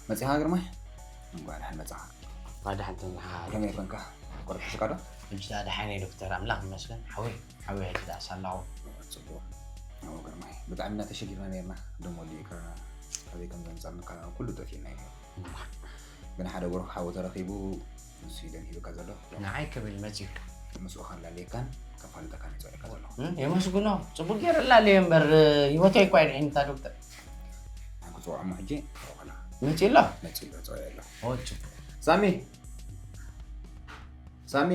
መጺኻ ግርማይ? እንኳዕ ደሓን መጻኻ። እንኳዕ ደሓን ተምሓ። ከመይ ኮንካ? ቁሩብ ሕሽካ ዶ? ሕጂ ደኣ ደሓን እየ ዶክተር፣ ኣምላኽ ይመስገን። ሓወይ፣ ሓወይ ሕጂ ደኣ ሳላኹ። ጽቡቕ። እዎ ግርማይ፣ ብጣዕሚ ኢና ተሸጊርና ነይርና። ደም ወዲ ከ-፣ ከመይ ከም ዘምጻልንካ ኩሉ ጠፊእና እዩ ነይሩ። እማ። ግን ሓደ ብሩኽ ሓው ተረኺቡ፣ ንሱ እዩ ደም ሂብካ ዘሎ። ንዓይ ክብል መጺኡ። ምስኡ ከላልየካን ከፋልጠካን እዩ ጸዊዕካ ዘለኹ። እም፣ የመስግኖ። ጽቡቕ ገይረ ላልየ እምበር፣ ህይወተይ እኳ የድሒንታ ዶክተር። ኣነ ክጽውዖ እሞ ሕጂ፣ መጺኡ ኣሎ? መጺኡ ኣሎ፣ ጸዊዑ ኣሎ። ኦ፣ ጽቡቕ። ሳሚ! ሳሚ!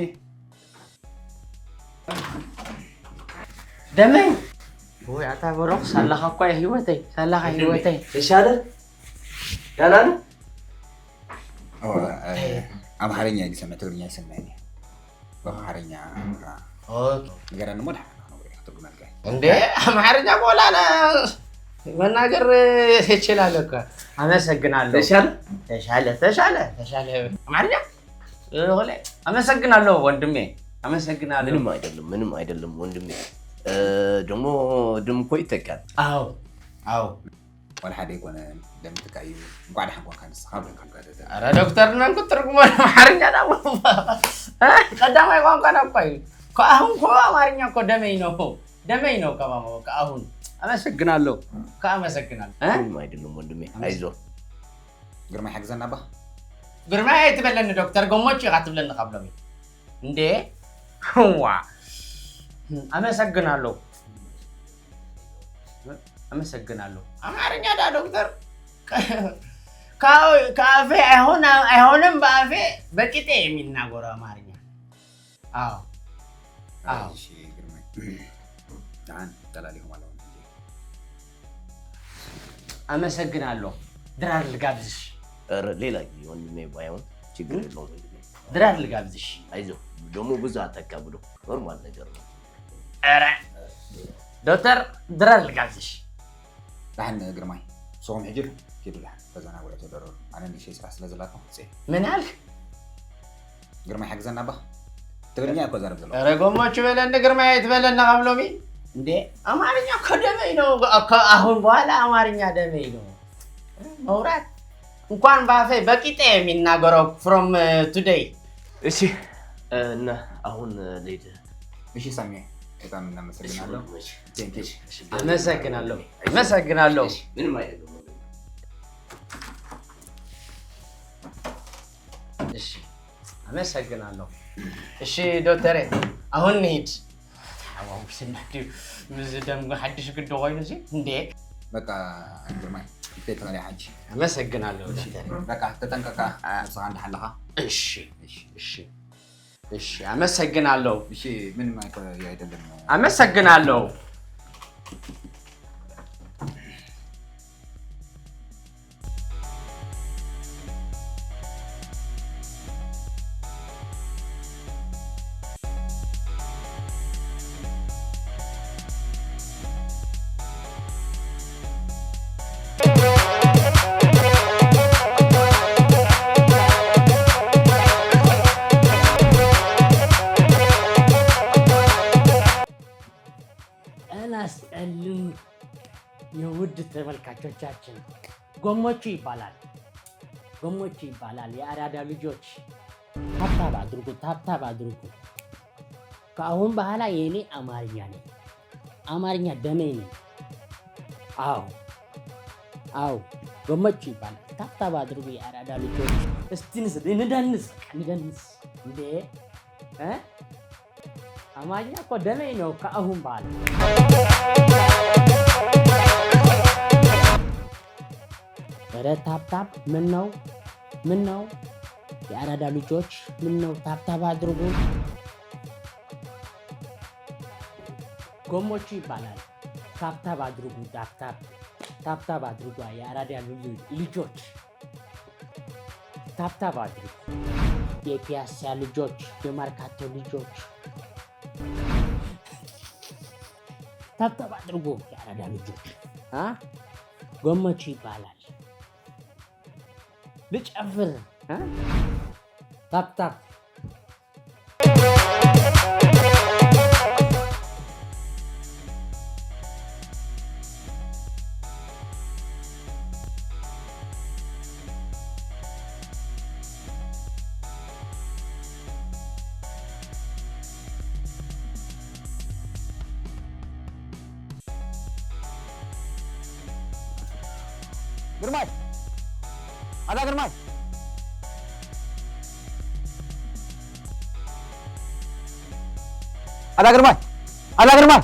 ደመይ! ወይ ኣታ ብሩኽ፣ ሳላኻ እኳ እዩ ህይወተይ፣ ሳላኻ ህይወተይ። ተሻለ? ደህና ነህ? ኦ፣ እ፣ ኣምሓርኛ እዩ ዝሰምዕ፣ ትግርኛ ይሰምዕ እዩ። በምሓርኛ፣ ኦኬ። ንገረኒ እሞ ደሓን ነው፣ ክትርጉመልካ እየ። እንዴ፣ ኣምሓርኛ እኮ ላለ መናገር እችላለሁ እኮ። አመሰግናለሁ። ተሻለ? ተሻለ፣ ተሻለ፣ ተሻለ። አማርኛ? እ፣ ሆሌ፣ አመሰግናለሁ ወንድሜ፣ አመሰግናለሁ። ምንም አይደለም፣ ምንም አይደለም ወንድሜ። እ፣ ደግሞ ደም እኮ ይተካል። አዎ፣ አዎ። ዋላ ሓደ ኣይኮነን፣ ደም ይትካእ እዩ። እንኳዕ ደሓን ኮንካ ንስኻ፣ ብለካ። ኧረ ዶክተር፣ ነን ክትትርጉሞ ኣምሓርኛ ዳ? እ? ቀዳማይ ቋንቋና እኮ እዩ። ከአሁን እኮ አማርኛ እኮ ደመይ ነው። ደመይ ነው ከማማ፣ ከአሁን። አመሰግናለሁ። ከአመሰግናለሁ። እ? ምንም አይደለም ወንድሜ፣ አመሰግ- አይዞህ። ግርማይ ሓግዘና እባ። ግርማይ ኣይትበለኒ ዶክተር፣ ጎሞች ኢኻ ትብለኒ ካብ ሎሚ። እንዴ? ዋ። አመሰግናለሁ። አመሰግናለሁ። አማርኛ ዳ ዶክተር? ከ-፣ ከአፌ አይሆን-፣ አይሆንም በአፌ በቂጤ የሚናገረው አማርኛ። አዎ። አዎ። እሺ፣ ግርማይ። ደሓን፣ ጠላሊኹም ኣለኹም ሕጂ። አመሰግናለሁ። ድራር ልጋብዝሽ። ኧረ፣ ሌላ ጊዜ ወንድሜ ባይሆን ችግር እ? የለውም ወንድሜ። ድራር ልጋብዝሽ። አይዞህ፣ ደግሞ ብዙ አታካብደው። ኖርማል ነገር ነው። ኧረ፣ ዶክተር፣ ድራር ልጋብዝሽ። ደሓን ግርማይ፣ ንስኹም ሕጂ ኪዱ ደሓን፣ ተዘናግዑ፣ ተደረሩ። ኣነ ንእሽተይ ስራሕ ስለ ዘላትኩም ክጽእ። ምን አልክ? ግርማይ፣ ሓግዘና እባ። ትግርኛ እኮ ዛረብ ዘለኹ። ኧረ ጎሞች በለኒ፣ ግርማይ ኣይትበለኒ ካብ ሎሚ። እንዴ፣ አማርኛ እኮ ደመይ ነው። ከአሁን በኋላ አማርኛ ደመይ ነው። መውራት እንኳን በአፌ በቂጤ የሚናገረው from today። እሺ፣ እና አሁን ልሂድ። እሺ ሳሚ፣ በጣም እናመሰግናለሁ። እሺ፣ ወንድሞች። Thank you። እሺ፣ እሺ፣ አመሰግናለሁ። እሺ፣ አመሰግናለሁ። እሺ፣ ምንም አይደለም። እሺ፣ አመሰግናለሁ። እሺ ዶክተሬ፣ አሁን ንሂድ። ሓዋውስና ድዩ? ምስ ደም ሓድሽ ግዲ ኮይኑ ሲ እንዴ? በቃ ግርማይ፣ እንዴት ነው ያንቺ? አመሰግናለሁ ዶክተር። በቃ ተጠንቀቃ፣ አ- ነብስኻ እንዳሓለኻ። እሺ፣ እሺ፣ እሺ፣ እሺ፣ አመሰግናለሁ። እሺ፣ ምንም አይኮ-፣ አይደለም። አመሰግናለሁ። ጤና ይስጥልን የውድ ተመልካቾቻችን፣ ጎሞቹ ይባላል። ጎሞቹ ይባላል። የአራዳ ልጆች ታብታብ አድርጉ፣ ታብታብ አድርጉ። ከአሁን በኋላ የኔ አማርኛ ነኝ። አማርኛ ደሜ ነኝ። አዎ፣ አዎ፣ ጎሞቹ ይባላል። ታብታብ አድርጉ የአራዳ ልጆች። እስቲ ንስ-፣ እንደንስ፣ በቃ እንደንስ። እንዴ? እ? አማርኛ እኮ ደሜ ነው ከአሁን በኋላ። ኧረ ታብታብ ምን ነው? ምን ነው? የአራዳ ልጆች ምን ነው? ታብታብ አድርጉ። ጎሞቹ ይባላል። ታብታብ አድርጉ፣ ታብታብ። ታብታብ አድርጓ የአራዳ ልጆ-፣ ልጆች። ታብታብ አድርጉ። የፒያሳ ልጆች፣ የማርካቶ ልጆች። ታብታብ አድርጉ የአራዳ ልጆች። አ? ጎሞቹ ይባላል። ልጨፍር፣ አ? ታብታብ። ግርማይ! ኣታ ግርማይ! ኣታ ግርማይ! ኣታ ግርማይ!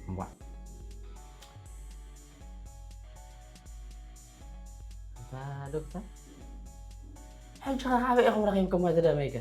እምቧ። እታ ዶክተር፣ ሕጂ ኸ ካበይ ኢኹም ረኺብኩሞ እዚ ደመይ ከ?